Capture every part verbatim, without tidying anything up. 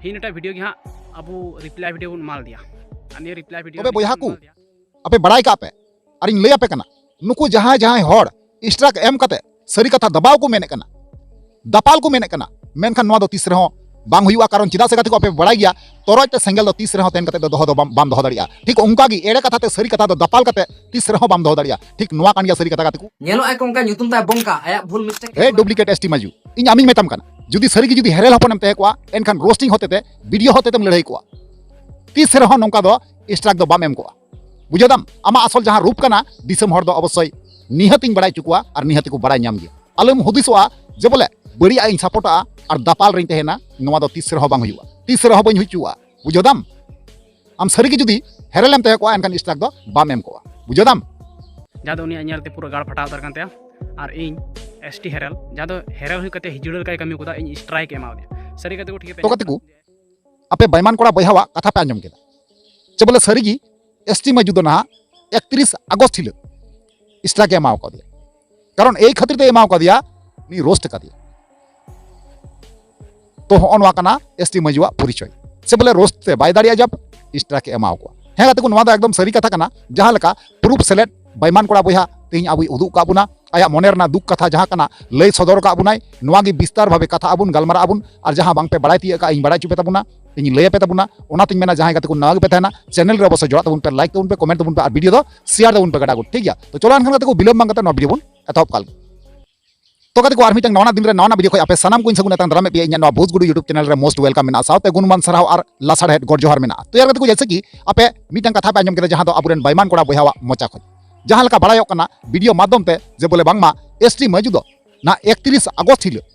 ᱦᱤᱱᱟᱹᱴᱟ video ᱜᱮ ᱦᱟᱸᱜ ᱟᱵᱚ ᱨᱤᱯᱞᱟᱭ ᱵᱷᱤᱰᱤᱭᱳ ᱵᱚᱱ ᱮᱢᱟ ᱞᱮᱫᱮᱭᱟ᱾ ᱟᱨ ᱱᱤᱭᱟᱹ ᱨᱤᱯᱞᱟᱭ ᱵᱷᱤᱰᱤᱭᱳ ᱛᱚᱵᱮ ᱵᱚᱭᱦᱟ ᱠᱚ, ᱟᱯᱮ ᱵᱟᱲᱟᱭ ᱠᱟᱜ ᱯᱮ, ᱟᱨᱤᱧ ᱞᱟᱹᱭ ᱟᱯᱮ ᱠᱟᱱᱟ, ᱱᱩᱠᱩ ᱡᱟᱦᱟᱸᱭ ᱡᱟᱦᱟᱸᱭ ᱦᱚᱲ ᱥᱴᱨᱟᱭᱤᱠ ᱮᱢ ᱠᱟᱛᱮ ᱥᱟᱹᱨᱤ ᱠᱟᱛᱷᱟ ᱫᱟᱵᱟᱣ ᱠᱚ ᱢᱮᱱᱮᱫ ᱠᱟᱱᱟ, ᱫᱟᱯᱟᱞ ᱠᱚ ᱢᱮᱱᱮᱫ ᱠᱟᱱᱟ, ᱢᱮᱱᱠᱷᱟᱱ ᱱᱚᱣᱟ ᱫᱚ ᱛᱤᱥ ᱨᱮᱦᱚᱸ ᱵᱟᱝ ᱦᱩᱭᱩᱜᱼᱟ᱾ ᱠᱟᱨᱚᱱ ᱪᱮᱫᱟᱜ ᱥᱮ ᱜᱟᱛᱮ ᱠᱚ, ᱟᱯᱮ ᱵᱟᱲᱟᱭ ᱜᱮᱭᱟ, ᱛᱚᱨᱚᱡ ᱛᱮ ᱥᱮᱸᱜᱮᱞ ᱫᱚ ᱛᱤᱥ ᱨᱮᱦᱚᱸ ᱛᱮᱱ ᱠᱟᱛᱮ ᱫᱚ ᱫᱚᱦᱚ ᱫᱚ ᱵᱟᱢ ᱵᱟᱢ ᱫᱚᱦᱚ ᱫᱟᱲᱮᱭᱟᱜᱼᱟ᱾ ᱴᱷᱤᱠ ᱚᱱᱠᱟ ᱜᱮ ᱮᱲᱮ ᱠᱟᱛᱷᱟ ᱛᱮ ᱥᱟᱹᱨᱤ ᱠᱟᱛᱷᱟ ᱫᱚ ᱫᱟᱯᱟᱞ ᱠᱟᱛᱮ ᱛᱤᱥ ᱨᱮᱦᱚᱸ ᱵᱟᱢ ᱫᱚᱦᱚ ᱫᱟᱲᱮᱭᱟᱜᱼᱟ᱾ ᱴᱷᱤᱠ ᱱᱚᱣᱟ ᱠᱟᱱ ᱜᱮᱭᱟ ᱥᱟᱹᱨᱤ ᱠᱟᱛᱷᱟ ᱜᱟᱛᱮ ᱠᱚ᱾ ᱧᱮᱞᱚᱜᱼᱟᱭ ᱠᱚᱝᱠᱟ ᱧᱩᱛᱩᱢ ᱛᱟᱭ ᱵᱚᱝᱠᱟ, ᱟᱭᱟᱜ ᱵᱷᱩᱞ ᱢᱤᱥᱴᱮᱠ᱾ ᱦᱮ ᱰᱩᱯᱞᱤᱠᱮᱴ ᱮᱥᱴᱤ ᱢᱟᱡᱩ, ᱤᱧ ᱟᱢᱤᱧ ᱢᱮᱛᱟᱢ ᱠᱟᱱᱟ, ᱡᱩᱫᱤ ᱥᱟᱹᱨᱤ ᱜᱮ ᱡᱩᱫᱤ ᱦᱮᱨᱮᱞ ᱦᱚᱯᱚᱱᱮᱢ ᱛᱟᱦᱮᱸ ᱠᱚᱜᱼᱟ, ᱮᱱᱠᱷᱟᱱ ᱨᱳᱥᱴᱤᱝ ᱦᱚᱛᱮ ᱛᱮ, ᱵᱷᱤᱰᱤᱭᱳ ᱦᱚᱛᱮ ᱛᱮᱢ ᱞᱟᱹᱲᱦᱟᱹᱭ ᱠᱚᱜᱼᱟ, ᱛᱤᱥ ᱨᱮᱦᱚᱸ ᱱᱚᱝᱠᱟ ᱫᱚ ᱥᱴᱨᱟᱭᱤᱠ ᱫᱚ ᱵᱟᱢ ᱮᱢ ᱠᱚᱜᱼᱟ᱾ ᱵᱩᱡᱷᱟᱹᱣ ᱫᱟᱢ, ᱟᱢᱟᱜ ᱟᱥᱚᱞ ᱡᱟᱦᱟᱸ ᱨᱩᱯ ᱠᱟᱱᱟ, ᱫᱤᱥᱚᱢ ᱦᱚᱲ ᱫᱚ ᱚᱵᱚᱥᱥᱳᱭ ᱱᱤᱦᱟᱹᱛ ᱤᱧ ᱵᱟᱲᱟᱭ ᱦᱚᱪᱚ ᱠᱚᱣᱟ ᱟᱨ ᱱᱤᱦᱟᱹᱛ ᱠᱚ ᱵᱟᱲᱟᱭ ᱧᱟᱢ ᱜᱮᱭᱟ᱾ ᱟᱞᱚᱢ ᱦᱩᱫᱤᱥᱚᱜᱼᱟ ᱡᱮ ᱵᱚᱞᱮ ᱵᱟᱹᱲᱤᱡ ᱟᱜ ᱤᱧ ᱥᱟᱯᱳᱨᱴᱟᱜᱼᱟ ᱟᱨ ᱫᱟᱯᱟᱞ ᱨᱤᱧ ᱛᱟᱦᱮᱱᱟ, ᱱᱚᱣᱟ ᱫᱚ ᱛᱤᱥ ᱨᱮᱦᱚᱸ ᱵᱟᱝ ᱦᱩᱭᱩᱜᱼᱟ, ᱛᱤᱥ ᱨᱮᱦᱚᱸ ᱵᱟᱹᱧ ᱦᱩᱭ ᱦᱚᱪᱚᱣᱟᱜᱼᱟ᱾ ᱵᱩᱡᱷᱟᱹᱣ ᱫᱟᱢ, ᱟᱢ ᱥᱟᱹᱨᱤ ᱜᱮ ᱡᱩᱫᱤ ᱦᱮᱨᱮᱞ ᱮᱢ ᱛᱟᱦᱮᱸ ᱠᱚᱜᱼᱟ, ᱮᱱᱠᱷᱟᱱ ᱥᱴᱨᱟᱭᱤᱠ ᱫᱚ ᱵᱟᱢ ᱮᱢ ᱠᱚᱜᱼᱟ᱾ ᱵᱩᱡᱷᱟᱹᱣ ᱫᱟᱢ? ᱡᱟᱦᱟᱸ ᱫᱚ ᱩᱱᱤᱭᱟᱜ ᱧᱮᱞ ᱛᱮ ᱯᱩᱨᱟᱹ ᱜᱟᱲ ᱯᱷᱟᱴᱟᱣ ᱩᱛᱟᱹᱨ ᱠᱟᱱ ᱛᱟᱭᱟ᱾ ᱟᱨ ᱤᱧ ᱮᱥᱴᱤ ᱦᱮᱨᱮᱞ, ᱡᱟᱦᱟᱸ ᱫᱚ ᱦᱮᱨᱮᱞ ᱦᱩᱭ ᱠᱟᱛᱮ ᱦᱤᱡᱲᱟᱹ ᱞᱮᱠᱟᱭ ᱠᱟᱹᱢᱤ ᱠᱟᱫᱟ, ᱤᱧ ᱥᱴᱨᱟᱭᱤᱠ ᱮ ᱮᱢᱟᱣ ᱫᱮᱭᱟ᱾ ᱥᱟᱹᱨᱤ ᱠᱟᱛᱮ ᱠᱚ ᱴᱷᱤᱠ ᱯᱮ ᱛᱚ ᱜᱟᱛᱮ ᱠᱚ, ᱟᱯᱮ ᱵᱟᱭᱢᱟᱱ ᱠᱚᱲᱟ ᱵᱚᱭᱦᱟᱣᱟᱜ ᱠᱟᱛᱷᱟ ᱯᱮ ᱟᱸᱡᱚᱢ ᱠᱮᱫᱟ᱾ ᱪᱮ ᱵᱚᱞᱮ ᱥᱟᱹᱨᱤ ᱜᱮ ᱮᱥᱴᱤ ᱢᱟᱹᱡᱩ ᱫᱚ ᱱᱟᱦᱟᱜ ᱮᱠᱛᱨᱤᱥ ᱟᱜᱚᱥᱴ ᱦᱤᱞᱳᱜ ᱥᱴᱨᱟᱭᱤᱠ ᱮ ᱮᱢᱟᱣ ᱠᱟᱫᱮᱭᱟ᱾ ᱠᱟᱨᱚᱱ ᱮᱭ ᱠᱷᱟᱹᱛᱤᱨ ᱛᱮ ᱮᱢᱟᱣ ᱠᱟᱫᱮᱭᱟ, ᱩᱱᱤ ᱨᱳᱥᱴ ᱠᱟᱫᱮᱭᱟ᱾ ᱛᱚ ᱦᱚᱸᱜᱼᱚ ᱱᱚᱣᱟ ᱠᱟᱱᱟ ᱮᱥᱴᱤ ᱢᱟᱹᱡᱩᱣᱟᱜ ᱯᱚᱨᱤᱪᱚᱭ᱾ ᱥᱮ ᱵᱚᱞᱮ ᱨᱳᱥᱴ ᱛᱮ ᱵᱟᱭ ᱫᱟᱲᱮᱭᱟᱜᱼᱟ ᱡᱟᱵ ᱥᱴᱨᱟᱭᱤᱠ ᱮ ᱮᱢᱟᱣ ᱠᱚᱣᱟ᱾ ᱦᱮᱸ ᱜᱟᱛᱮ ᱠᱚ, ᱱᱚᱣᱟ ᱫᱚ ᱮᱠᱫᱚᱢ ᱥᱟᱹᱨᱤ ᱠᱟᱛᱷᱟ ᱠᱟᱱᱟ᱾ ᱡᱟᱦᱟᱸ ᱞᱮᱠᱟ ᱯᱨᱩᱯ ᱥᱮᱞᱮᱫ ᱵᱟᱭᱢᱟᱱ ᱠᱚᱲᱟ ᱵᱚᱭᱦᱟ ᱛᱮᱦᱮᱧ ᱟᱵᱚᱭ ᱩᱫᱩᱜ ᱠᱟᱜ ᱵᱚᱱᱟ, ᱟᱭᱟᱜ ᱢᱚᱱᱮ ᱨᱮᱱᱟᱜ ᱫᱩᱠ ᱠᱟᱛᱷᱟ ᱡᱟᱦᱟᱸ ᱠᱟᱱᱟ ᱞᱟᱹᱭ ᱥᱚᱫᱚᱨ ᱠᱟᱜ ᱵᱚᱱᱟᱭ᱾ ᱱᱚᱣᱟ ᱜᱮ ᱵᱤᱥᱛᱟᱨ ᱵᱷᱟᱵᱮ ᱠᱟᱛᱷᱟ ᱟᱵᱚᱱ ᱜᱟᱞᱢᱟᱨᱟᱜ ᱟᱵᱚᱱ, ᱟᱨ ᱡᱟᱦᱟᱸ ᱵᱟᱝ ᱯᱮ ᱵᱟᱲᱟᱭ ᱛᱤᱭᱟᱹᱜ ᱠᱟᱜᱼᱟ ᱤᱧ ᱵᱟᱲᱟᱭ ᱦᱚᱪᱚ ᱯᱮ ᱛᱟᱵᱚᱱᱟ, ᱤᱧ ᱞᱟᱹᱭ ᱟᱯᱮ ᱛᱟᱵᱚᱱᱟ᱾ ᱚᱱᱟᱛᱤᱧ ᱢᱮᱱᱟ ᱡᱟᱦᱟᱸᱭ ᱜᱟᱛᱮ ᱠᱚ ᱱᱟᱣᱟ ᱜᱮᱯᱮ ᱛᱟᱦᱮᱱᱟ, ᱪᱮᱱᱮᱞ ᱨᱮ ᱚᱵᱚᱥᱥᱳᱭ ᱡᱚᱲᱟᱜ ᱛᱟᱵᱚᱱ ᱯᱮ, ᱞᱟᱭᱤᱠ ᱛᱟᱵᱚᱱ ᱯᱮ, ᱠᱚᱢᱮᱱᱴ ᱛᱟᱵᱚᱱ ᱯᱮ ᱟᱨ ᱵᱷᱤᱰᱤᱭᱳ ᱫᱚ ᱥᱮᱭᱟᱨ ᱛᱟᱵᱚᱱ ᱯᱮ ᱜᱟᱰᱟ ᱠᱚ, ᱴᱷᱤᱠ ᱜᱮᱭᱟ? ᱛᱚ ᱪᱚᱞᱚ ᱮᱱᱠᱷᱟᱱ ᱜᱟᱛᱮ ᱠᱚ ᱵᱤᱞᱚᱢ ᱵᱟᱝ ᱠᱟᱛᱮ ᱱᱚᱣᱟ ᱵᱷᱤᱰᱤᱭᱳ ᱵᱚᱱ ᱮᱛᱚᱦᱚᱵ ᱠᱟᱜ ᱞᱮᱜᱮ᱾ ᱛᱚ ᱜᱟᱛᱮ ᱠᱚ, ᱟᱨ ᱢᱤᱫᱴᱟᱝ ᱱᱟᱣᱟ ᱫᱤᱱ ᱨᱮ ᱱᱟᱣᱟ ᱵᱷᱤᱰᱤᱭᱳ ᱠᱷᱚᱱ ᱟᱯᱮ ᱥᱟᱱᱟᱢ ᱠᱚᱧ ᱥᱟᱹᱜᱩᱱ ᱟᱛᱟᱝ ᱫᱟᱨᱟᱢᱮᱫ ᱯᱮᱭᱟ ᱤᱧᱟᱹᱜ ᱱᱚᱣᱟ ᱵᱷᱳᱡᱽᱜᱩᱰᱩ YouTube ᱪᱮᱱᱮᱞ ᱨᱮ most welcome ᱢᱮᱱᱟᱜᱼᱟ, ᱥᱟᱶᱛᱮ ᱜᱩᱱᱢᱟᱱ ᱥᱟᱨᱦᱟᱣ ᱟᱨ ᱞᱟᱥᱟᱲᱦᱮᱫ ᱜᱚᱰ ᱡᱚᱦᱟᱨ ᱢᱮᱱᱟᱜᱼᱟ᱾ ᱛᱚ ᱭᱟᱨ ᱜᱟᱛᱮ ᱠᱚ, ᱡᱮᱭᱥᱮ ᱠᱤ ᱟᱯᱮ ᱢᱤᱫᱴᱟᱝ ᱠᱟᱛᱷᱟ ᱯᱮ ᱟᱸᱡᱚᱢ ᱠᱮᱫᱟ, ᱡᱟᱦᱟᱸ ᱫᱚ ᱟᱵᱚᱨᱮᱱ ᱵᱟᱭᱢᱟᱱ ᱠᱚᱲᱟ ᱵᱚᱭᱦᱟᱣᱟᱜ ᱢᱚᱪᱟ ᱠᱷᱚᱱ, ᱡᱟᱦᱟᱸ ᱞᱮᱠᱟ ᱵᱟᱲᱟᱭᱚᱜ ᱠᱟᱱᱟ ᱵᱷᱤᱰᱤᱭᱳ ᱢᱟᱫᱽᱫᱷᱚᱢ ᱛᱮ, ᱡᱮ ᱵᱚᱞᱮ ᱵᱟᱝᱢᱟ ᱮᱥᱴᱤ ᱢᱟᱹᱡᱩ ᱫᱚ ᱱᱟ ᱮᱠᱛᱨᱤᱥ ᱟᱜᱚᱥᱴ ᱦᱤᱞᱳᱜ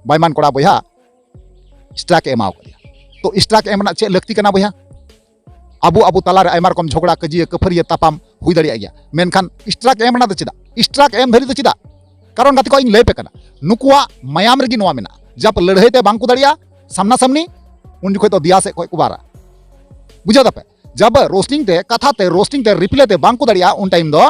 ᱵᱟᱭᱢᱟᱱ ᱠᱚᱲᱟ ᱵᱚᱭᱦᱟ ᱥᱴᱨᱟᱭᱤᱠ ᱮ ᱮᱢᱟᱣ ᱠᱟᱫᱮᱭᱟ᱾ ᱛᱚ ᱥᱴᱨᱟᱭᱤᱠ ᱮᱢ ᱨᱮᱱᱟᱜ ᱪᱮᱫ ᱞᱟᱹᱠᱛᱤ ᱠᱟᱱᱟ ᱵᱚᱭᱦᱟ? ᱟᱵᱚ ᱟᱵᱚ ᱛᱟᱞᱟᱨᱮ ᱟᱭᱢᱟ ᱨᱚᱠᱚᱢ ᱡᱷᱚᱜᱽᱲᱟ ᱠᱟᱹᱡᱤᱭᱟᱹ ᱠᱟᱹᱯᱷᱟᱹᱨᱤᱭᱟᱹ ᱛᱟᱯᱟᱢ ᱦᱩᱭ ᱫᱟᱲᱮᱭᱟᱜ ᱜᱮᱭᱟ, ᱢᱮᱱᱠᱷᱟᱱ ᱥᱴᱨᱟᱭᱤᱠ ᱮᱢ ᱨᱮᱱᱟᱜ ᱫᱚ ᱪᱮᱫᱟᱜ? ᱥᱴᱨᱟᱭᱤᱠ ᱮᱢ ᱫᱷᱟᱹᱨᱤᱡ ᱫᱚ ᱪᱮᱫᱟᱜ? ᱠᱟᱨᱚᱱ ᱜᱟᱛᱮ ᱠᱚ, ᱤᱧ ᱞᱟᱹᱭ ᱯᱮ ᱠᱟᱱᱟ, ᱱᱩᱠᱩᱣᱟᱜ ᱢᱟᱭᱟᱢ ᱨᱮᱜᱮ ᱱᱚᱣᱟ ᱢᱮᱱᱟᱜᱼᱟ᱾ ᱡᱟᱵ ᱞᱟᱹᱲᱦᱟᱹᱭ ᱛᱮ ᱵᱟᱝ ᱠᱚ ᱫᱟᱲᱮᱭᱟᱜᱼᱟ ᱥᱟᱢᱱᱟ ᱥᱟᱢᱱᱤ, ᱩᱱ ᱡᱚᱠᱷᱚᱡ ᱫᱚ ᱫᱮᱭᱟ ᱥᱮᱫ ᱠᱷᱚᱡ ᱠᱚ ᱵᱟᱨᱟ᱾ ᱵᱩᱡᱷᱟᱹᱣ ᱫᱟᱯᱮ? ᱡᱟᱵ ᱨᱳᱥᱴᱤᱝ ᱛᱮ, ᱠᱟᱛᱷᱟ ᱛᱮ, ᱨᱳᱥᱴᱤᱝ ᱛᱮ, ᱨᱤᱯᱞᱟᱭ ᱛᱮ ᱵᱟᱝ ᱠᱚ ᱫᱟᱲᱮᱭᱟᱜᱼᱟ, ᱩᱱ ᱴᱟᱭᱤᱢ ᱫᱚ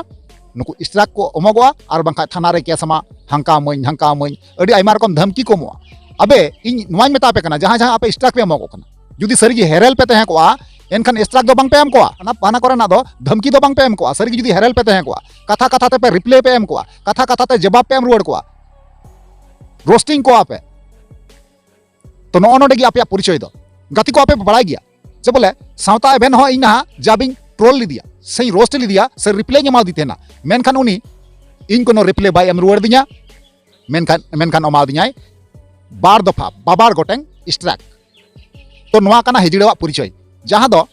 ᱱᱩᱠᱩ ᱥᱴᱨᱟᱭᱤᱠ ᱠᱚ ᱮᱢᱚᱜᱚᱜᱼᱟ, ᱟᱨ ᱵᱟᱝᱠᱷᱟᱱ ᱛᱷᱟᱱᱟ ᱨᱮ ᱠᱮᱥ ᱟᱢᱟ, ᱦᱟᱝᱠᱟ ᱟᱹᱢᱟᱹᱧ, ᱦᱟᱝᱠᱟ ᱟᱹᱢᱟᱹᱧ, ᱟᱹᱰᱤ ᱟᱭᱢᱟ ᱨᱚᱠᱚᱢ ᱫᱷᱟᱢᱠᱤ ᱠᱚ ᱮᱢᱚᱜᱼᱟ᱾ ᱟᱵᱮ, ᱤᱧ ᱱᱚᱣᱟᱧ ᱢᱮᱛᱟ ᱯᱮ ᱠᱟᱱᱟ, ᱡᱟᱦᱟᱸᱭ ᱡᱟᱦᱟᱸ ᱟᱯᱮ strike ᱯᱮ ᱮᱢᱚᱜ ᱠᱟᱱᱟ, ᱡᱩᱫᱤ ᱥᱟᱹᱨᱤᱜᱮ ᱦᱮᱨᱮᱞ ᱯᱮ ᱛᱟᱦᱮᱸ ᱠᱚᱜᱼᱟ, ᱮᱱᱠᱷᱟᱱ strike ᱫᱚ ᱵᱟᱝ ᱯᱮ ᱮᱢ ᱠᱚᱜᱼᱟ᱾ ᱦᱟᱱᱟ ᱦᱟᱱᱟ ᱠᱚᱨᱮᱱᱟᱜ ᱫᱚ ᱫᱷᱟᱢᱠᱤ ᱫᱚ ᱵᱟᱝ ᱯᱮ ᱮᱢ ᱠᱚᱜᱼᱟ᱾ ᱥᱟᱹᱨᱤᱜᱮ ᱡᱩᱫᱤ ᱦᱮᱨᱮᱞ ᱯᱮ ᱛᱟᱦᱮᱸ ᱠᱚᱜᱼᱟ, ᱠᱟᱛᱷᱟ ᱠᱟᱛᱷᱟ ᱛᱮᱯᱮ reply ᱯᱮ ᱮᱢ ᱠᱚᱜᱼᱟ, ᱠᱟᱛᱷᱟ ᱠᱟᱛᱷᱟ ᱛᱮ ᱡᱚᱵᱟᱵ ᱯᱮ ᱮᱢ ᱨᱩᱣᱟᱹᱲ ᱠᱚᱣᱟ, roasting ᱠᱚᱣᱟ ᱯᱮ᱾ ᱛᱚ ᱱᱚᱜᱼᱚ ᱱᱚᱰᱮ ᱜᱮ ᱟᱯᱮᱭᱟᱜ ᱯᱚᱨᱤᱪᱚᱭ ᱫᱚ᱾ ᱜᱟᱛᱮ ᱠᱚ, ᱟᱯᱮ ᱯᱮ ᱵᱟᱲᱟᱭ ᱜᱮᱭᱟ ᱡᱮ ᱵᱚᱞᱮ ᱥᱟᱶᱛᱟ ᱮᱵᱷᱮᱱ ᱦᱚᱸ ᱤᱧ ᱱᱟᱦᱟᱜ ᱡᱟᱵᱤᱧ troll ᱞᱮᱫᱮᱭᱟ, ᱥᱮᱧ roast ᱞᱮᱫᱮᱭᱟ, ᱥᱮ reply ᱤᱧ ᱮᱢᱟᱣᱟᱫᱮ ᱛᱟᱦᱮᱱᱟ, ᱢᱮᱱᱠᱷᱟᱱ ᱩᱱᱤ ᱤᱧ ᱠᱳᱱᱳ reply ᱵᱟᱭ ᱮᱢ ᱨᱩᱣᱟᱹᱲ ᱫᱤᱧᱟ᱾ ᱢᱮᱱᱠᱷᱟᱱ, ᱢᱮᱱᱠᱷᱟᱱ ᱮᱢᱟᱣᱫᱤᱧᱟᱭ ᱵᱟᱨ ᱫᱚᱯᱷᱟ, ᱵᱟᱵᱟᱨ ᱜᱚᱴᱮᱝ strike᱾ ᱛᱚ ᱱᱚᱣᱟ ᱠᱟᱱᱟ ᱦᱤᱡᱲᱟᱹᱣᱟᱜ ᱯᱚᱨᱤᱪᱚᱭ, ᱡᱟᱦᱟᱸ ᱫᱚ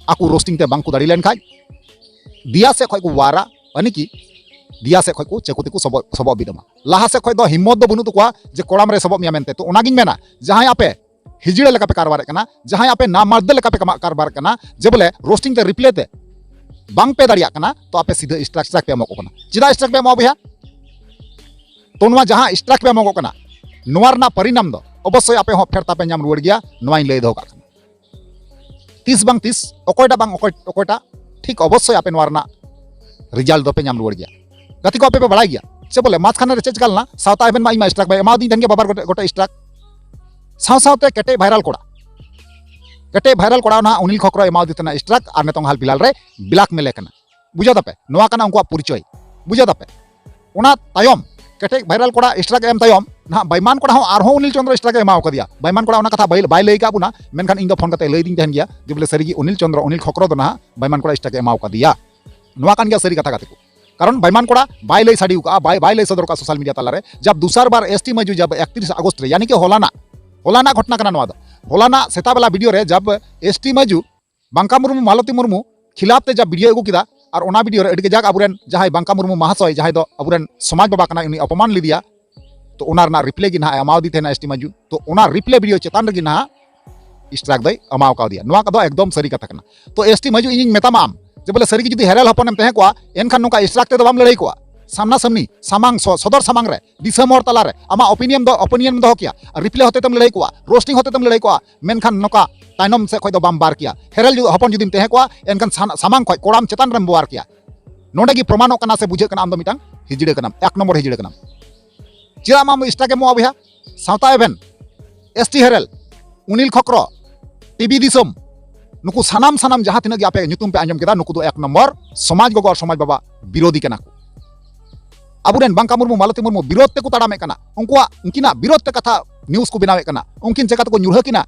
ᱟᱠᱚ roasting ᱛᱮ ᱵᱟᱝ ᱠᱚ ᱫᱟᱲᱮ ᱞᱮᱱᱠᱷᱟᱡ ᱫᱤᱭᱟ ᱥᱮᱫ ᱠᱷᱚᱡ ᱠᱚ ᱣᱟᱨᱟ, ᱟᱹᱱᱤ ᱠᱤ ᱫᱤᱭᱟ ᱥᱮᱫ ᱠᱷᱚᱡ ᱠᱚ ᱪᱟᱹᱠᱩ ᱛᱮᱠᱚ ᱥᱚᱵᱚᱜ, ᱥᱚᱵᱚᱜ ᱵᱤᱫ ᱟᱢᱟ᱾ ᱞᱟᱦᱟ ᱥᱮᱫ ᱠᱷᱚᱡ ᱫᱚ ᱦᱤᱢᱢᱚᱛ ᱫᱚ ᱵᱟᱹᱱᱩᱜ ᱛᱟᱠᱚᱣᱟ ᱡᱮ ᱠᱚᱲᱟᱢ ᱨᱮ ᱥᱚᱵᱚᱜ ᱢᱮᱭᱟ ᱢᱮᱱᱛᱮ᱾ ᱛᱚ ᱚᱱᱟᱜᱤᱧ ᱢᱮᱱᱟ, ᱡᱟᱦᱟᱸᱭ ᱟᱯᱮ ᱦᱤᱡᱲᱟᱹ ᱞᱮᱠᱟ ᱯᱮ ᱠᱟᱨᱵᱟᱨᱮᱫ ᱠᱟᱱᱟ, ᱡᱟᱦᱟᱸᱭ ᱟᱯᱮ ᱱᱟᱢᱟᱨᱫᱟᱹ ᱞᱮᱠᱟ ᱯᱮ ᱠᱟᱢᱟᱜ ᱠᱟᱨᱵᱟᱨᱮᱫ ᱠᱟᱱᱟ, ᱡᱮ ᱵᱚᱞᱮ roasting ᱛᱮ reply ᱛᱮ ᱵᱟᱝ ᱯᱮ ᱫᱟᱲᱮᱭᱟᱜ ᱠᱟᱱᱟ, ᱛᱚ ᱟᱯᱮ ᱥᱤᱫᱷᱟᱹ strike, strike ᱯᱮ ᱮᱢᱚᱜ ᱠᱟᱱᱟ᱾ ᱪᱮᱫᱟᱜ strike ᱯᱮ ᱮᱢᱚᱜᱼᱟ ᱵᱚᱭᱦᱟ? ᱛᱚ ᱱᱚᱣᱟ ᱡᱟᱦᱟᱸ strike ᱯᱮ ᱮᱢᱚᱜᱚᱜ ᱠᱟᱱᱟ, ᱱᱚᱣᱟ ᱨᱮᱱᱟᱜ ᱯᱚᱨᱤᱱᱟᱢ ᱫᱚ ᱚᱵᱚᱥᱥᱳᱭ ᱟᱯᱮ ᱦᱚᱸ ᱯᱷᱮᱨ ᱛᱟᱯᱮ ᱧᱟᱢ ᱨᱩᱣᱟᱹᱲ ᱜᱮᱭᱟ, ᱱᱚᱣᱟᱧ ᱞᱟᱹᱭ ᱫᱚᱦᱚ ᱠᱟᱜ ᱠᱟᱱᱟ᱾ ᱛᱤᱥ ᱵᱟᱝ ᱛᱤᱥ, ᱚᱠᱚᱭᱴᱟᱜ ᱵᱟᱝ ᱚᱠᱚᱭ, ᱚᱠᱚᱭᱴᱟᱜ, ᱴᱷᱤᱠ ᱚᱵᱚᱥᱥᱳᱭ ᱟᱯᱮ ᱱᱚᱣᱟ ᱨᱮᱱᱟᱜ result ᱫᱚᱯᱮ ᱧᱟᱢ ᱨᱩᱣᱟᱹᱲ ᱜᱮᱭᱟ᱾ ᱜᱟᱛᱮ ᱠᱚ, ᱟᱯᱮ ᱯᱮ ᱵᱟᱲᱟᱭ ᱜᱮᱭᱟ ᱥᱮ ᱵᱚᱞᱮ ᱢᱟᱡᱷᱠᱷᱟᱱᱮ ᱨᱮ ᱪᱮᱫ ᱪᱤᱠᱟ ᱞᱮᱱᱟ? ᱥᱟᱶᱛᱟ ᱮᱵᱷᱮᱱ ᱢᱟ ᱤᱧ ᱢᱟ strike ᱵᱟᱭ ᱮᱢᱟᱣᱫᱤᱧ ᱛᱟᱦᱮᱱ ᱜᱮ, ᱵᱟᱵᱟᱨ ᱜᱚᱴᱮ, ᱜᱚᱴᱮ strike᱾ ᱥᱟᱶ ᱥᱟᱶᱛᱮ ᱠᱮᱴᱮᱡ viral ᱠᱚᱲᱟ, ᱠᱮᱴᱮᱡ viral ᱠᱚᱲᱟ ᱱᱟᱦᱟᱜ ᱚᱱᱤᱞ ᱠᱷᱚᱠᱨᱚ ᱮᱢᱟᱣᱫᱤ ᱛᱟᱦᱮᱱᱟ strike, ᱟᱨ ᱱᱤᱛᱚᱝ ᱦᱟᱞ ᱯᱷᱤᱞᱦᱟᱞ ᱨᱮ blackmail ᱮ ᱠᱟᱱᱟ᱾ ᱵᱩᱡᱷᱟᱹᱣ ᱫᱟᱯᱮ? ᱱᱚᱣᱟ ᱠᱟᱱᱟ ᱩᱱᱠᱩᱣᱟᱜ ᱯᱚᱨᱤᱪᱚᱭ᱾ ᱵᱩᱡᱷᱟᱹᱣ ᱫᱟᱯᱮ? ᱚᱱᱟ ᱛᱟᱭᱚᱢ, ᱠᱮᱴᱮᱡ viral ᱠᱚᱲᱟ strike ᱮᱢ ᱛᱟᱭᱚᱢ, ᱱᱟᱦᱟᱜ ᱵᱟᱭᱢᱟᱱ ᱠᱚᱲᱟ ᱦᱚᱸ ᱟᱨᱦᱚᱸ ᱚᱱᱤᱞ ᱪᱚᱸᱫᱽᱨᱚ strike ᱮ ᱮᱢᱟᱣ ᱠᱟᱫᱮᱭᱟ᱾ ᱵᱟᱭᱢᱟᱱ ᱠᱚᱲᱟ ᱚᱱᱟ ᱠᱟᱛᱷᱟ ᱵᱟᱭ, ᱵᱟᱭ ᱞᱟᱹᱭ ᱠᱟᱜ ᱵᱚᱱᱟ, ᱢᱮᱱᱠᱷᱟᱱ ᱤᱧ ᱫᱚ ᱯᱷᱳᱱ ᱠᱟᱛᱮ ᱞᱟᱹᱭ ᱫᱤᱧ ᱛᱟᱦᱮᱱ ᱜᱮᱭᱟ ᱡᱮ ᱵᱚᱞᱮ ᱥᱟᱹᱨᱤᱜᱮ ᱚᱱᱤᱞ ᱪᱚᱸᱫᱽᱨᱚ, ᱚᱱᱤᱞ ᱠᱷᱚᱠᱨᱚ ᱫᱚ ᱱᱟᱦᱟᱜ ᱵᱟᱭᱢᱟᱱ ᱠᱚᱲᱟ strike ᱮ ᱮᱢᱟᱣ ᱠᱟᱫᱮᱭᱟ᱾ ᱱᱚᱣᱟ ᱠᱟᱱ ᱜᱮᱭᱟ ᱥᱟᱹᱨᱤ ᱠᱟᱛᱷᱟ, ᱜᱟᱛᱮ ᱠᱚ᱾ ᱠᱟᱨᱚᱱ ᱵᱟᱭᱢᱟᱱ ᱠᱚᱲᱟ ᱵᱟᱭ ᱞᱟᱹᱭ ᱥᱟᱰᱤ ᱠᱟᱜᱼᱟ, ᱵᱟᱭ, ᱵᱟᱭ ᱞᱟᱹᱭ ᱥᱚᱫᱚᱨ ᱠᱟᱜᱼᱟ social media ᱛᱟᱞᱟᱨᱮ᱾ ᱡᱟᱵ ᱫᱩᱥᱟᱨ ᱵᱟᱨ ᱮᱥ ᱴᱤ ᱢᱟᱹᱡᱩ ᱡᱟᱵ ᱮᱠᱛᱨᱤᱥ ᱟᱜᱚᱥᱴ ᱨᱮ, ᱭᱟᱱᱤ ᱠᱤ ᱦᱚᱞᱟᱱᱟᱜ, ᱦᱚᱞᱟᱱᱟᱜ ᱜᱷᱚᱴᱱᱟ ᱠᱟᱱᱟ ᱱᱚᱣᱟ ᱫᱚ᱾ ᱦᱚᱞᱟᱱᱟᱜ ᱥᱮᱛᱟᱜ ᱵᱮᱞᱟ video ᱨᱮ ᱡᱟᱵ ᱮᱥ ᱴᱤ ᱢᱟᱹᱡᱩ ᱵᱟᱝᱠᱟ ᱢᱩᱨᱢᱩ, ᱢᱟᱞᱚᱛᱤ ᱢᱩᱨᱢᱩ ᱠᱷᱤᱞᱟᱯ ᱛᱮ ᱡᱟᱵ video ᱟᱹᱜᱩ ᱠᱮᱫᱟ, ᱟᱨ ᱚᱱᱟ video ᱨᱮ ᱟᱹᱰᱤ ᱠᱟᱡᱟᱠ ᱟᱵᱚᱨᱮᱱ ᱡᱟᱦᱟᱸᱭ ᱵᱟᱝᱠᱟ ᱢᱩᱨᱢᱩ ᱢᱟᱦᱟᱥᱚᱭ, ᱡᱟᱦᱟᱸᱭ ᱫᱚ ᱟᱵᱚᱨᱮᱱ ᱥᱚᱢᱟᱡᱽ ᱵᱟᱵᱟ ᱠᱟᱱᱟᱭ, ᱩᱱᱤ ᱚᱯᱚᱢᱟᱱ ᱞᱮᱫᱮᱭᱟ᱾ ᱛᱚ ᱚᱱᱟ ᱨᱮᱱᱟᱜ reply ᱜᱮ ᱱᱟᱦᱟᱜ ᱮ ᱮᱢᱟᱣᱫᱤ ᱛᱟᱦᱮᱱᱟ ᱮᱥ ᱴᱤ ᱢᱟᱹᱡᱩ᱾ ᱛᱚ ᱚᱱᱟ reply video ᱪᱮᱛᱟᱱ ᱨᱮᱜᱮ ᱱᱟᱦᱟᱜ strike ᱫᱚᱭ ᱮᱢᱟᱣ ᱠᱟᱣᱫᱮᱭᱟ᱾ ᱱᱚᱣᱟ ᱠᱚᱫᱚ ᱮᱠᱫᱚᱢ ᱥᱟᱹᱨᱤ ᱠᱟᱛᱷᱟ ᱠᱟᱱᱟ᱾ ᱛᱚ ᱮᱥ ᱴᱤ ᱢᱟᱹᱡᱩ, ᱤᱧᱤᱧ ᱢᱮᱛᱟᱢᱟ ᱟᱢ ᱡᱮ ᱵᱚᱞᱮ ᱥᱟᱹᱨᱤ ᱜᱮ ᱡᱩᱫᱤ ᱦᱮᱨᱮᱞ ᱦᱚᱯᱚᱱᱮᱢ ᱛᱟᱦᱮᱸ ᱠᱚᱜᱼᱟ, ᱮᱱᱠᱷᱟᱱ ᱱᱚᱝᱠᱟ strike ᱛᱮᱫᱚ ᱵᱟᱢ ᱞᱟᱹᱲᱦᱟᱹᱭ ᱠᱚᱜᱼᱟ᱾ ᱥᱟᱢᱱᱟ ᱥᱟᱢᱱᱤ, ᱥᱟᱢᱟᱝ ᱥᱚ-, ᱥᱚᱫᱚᱨ ᱥᱟᱢᱟᱝ ᱨᱮ, ᱫᱤᱥᱚᱢ ᱦᱚᱲ ᱛᱟᱞᱟᱨᱮ ᱟᱢᱟᱜ opinion ᱫᱚ, opinion ᱮᱢ ᱫᱚᱦᱚ ᱠᱮᱭᱟ, reply ᱦᱚᱛᱮ ᱛᱮᱢ ᱞᱟᱹᱲᱦᱟᱹᱭ ᱠᱚᱜᱼᱟ, roasting ᱦᱚᱛᱮ ᱛᱮᱢ ᱞᱟᱹᱲᱦᱟᱹᱭ ᱠᱚᱜᱼᱟ, ᱢᱮᱱᱠᱷᱟᱱ ᱱᱚᱝᱠᱟ ᱛᱟᱭᱱᱚᱢ ᱥᱮᱫ ᱠᱷᱚᱡ ᱫᱚ ᱵᱟᱢ ᱵᱟᱨ ᱠᱮᱭᱟ᱾ ᱦᱮᱨᱮᱞ ᱡᱩ-, ᱦᱚᱯᱚᱱ ᱡᱩᱫᱤᱢ ᱛᱟᱦᱮᱸ ᱠᱚᱜᱼᱟ, ᱮᱱᱠᱷᱟᱱ ᱥᱟᱱ-, ᱥᱟᱢᱟᱝ ᱠᱷᱚᱡ ᱠᱚᱲᱟᱢ ᱪᱮᱛᱟᱱ ᱨᱮᱢ ᱵᱚᱣᱟᱨ ᱠᱮᱭᱟ᱾ ᱱᱚᱰᱮ ᱜᱮ ᱯᱨᱚᱢᱟᱱᱚᱜ ᱠᱟᱱᱟ ᱥᱮ ᱵᱩᱡᱷᱟᱹᱜ ᱠᱟᱱᱟ ᱟᱢ ᱫᱚ ᱢᱤᱫᱴᱟᱝ ᱦᱤᱡᱲᱟᱹ ᱠᱟᱱᱟᱢ, ᱮᱠ ᱱᱚᱢᱵᱚᱨ ᱦᱤᱡᱲᱟᱹ ᱠᱟᱱᱟᱢ᱾ ᱪᱮᱫᱟᱜ ᱟᱢ strike ᱮᱢᱚᱜᱼᱟ ᱵᱚᱭᱦᱟ? ᱥᱟᱶᱛᱟ ᱮᱵᱷᱮᱱ, ᱮᱥ ᱴᱤ ᱦᱮᱨᱮᱞ, ᱩᱱᱤᱞ ᱠᱷᱚᱠᱨᱚ, ᱴᱤᱵᱷᱤ ᱫᱤᱥᱚᱢ, ᱱᱩᱠᱩ ᱥᱟᱱᱟᱢ ᱥᱟᱱᱟᱢ ᱡᱟᱦᱟᱸ ᱛᱤᱱᱟᱹᱜ ᱜᱮ ᱟᱯᱮ ᱧᱩᱛᱩᱢ ᱯᱮ ᱟᱸᱡᱚᱢ ᱠᱮᱫᱟ, ᱱᱩᱠᱩ ᱫᱚ ᱮᱠ ᱱᱚᱢᱵᱚᱨ ᱥᱚᱢᱟᱡᱽ ᱜᱚᱜᱚ ᱟᱨ ᱥᱚᱢᱟᱡᱽ ᱵᱟᱵᱟ ᱵᱤᱨᱳᱫᱷᱤ ᱠᱟᱱᱟ ᱠᱚ᱾ ᱟᱵᱚᱨᱮᱱ ᱵᱟᱝᱠᱟ ᱢᱩᱨᱢᱩ, ᱢᱟᱞᱚᱛᱤ ᱢᱩᱨᱢᱩ ᱵᱤᱨᱳᱫᱷ ᱛᱮᱠᱚ ᱛᱟᱲᱟᱢᱮᱫ ᱠᱟᱱᱟ᱾ ᱩᱱᱠᱩᱣᱟᱜ, ᱩᱱᱠᱤᱱᱟᱜ ᱵᱤᱨᱳᱫᱷ ᱛᱮ ᱠᱟᱛᱷᱟ, ᱱᱤᱭᱩᱡᱽ ᱠᱚ ᱵᱮᱱᱟᱣᱮᱫ ᱠᱟᱱᱟ᱾ ᱩᱱᱠᱤᱱ ᱪᱮᱠᱟ ᱛᱮᱠᱚ ᱧᱩᱨᱦᱟᱹ ᱠᱤᱱᱟ,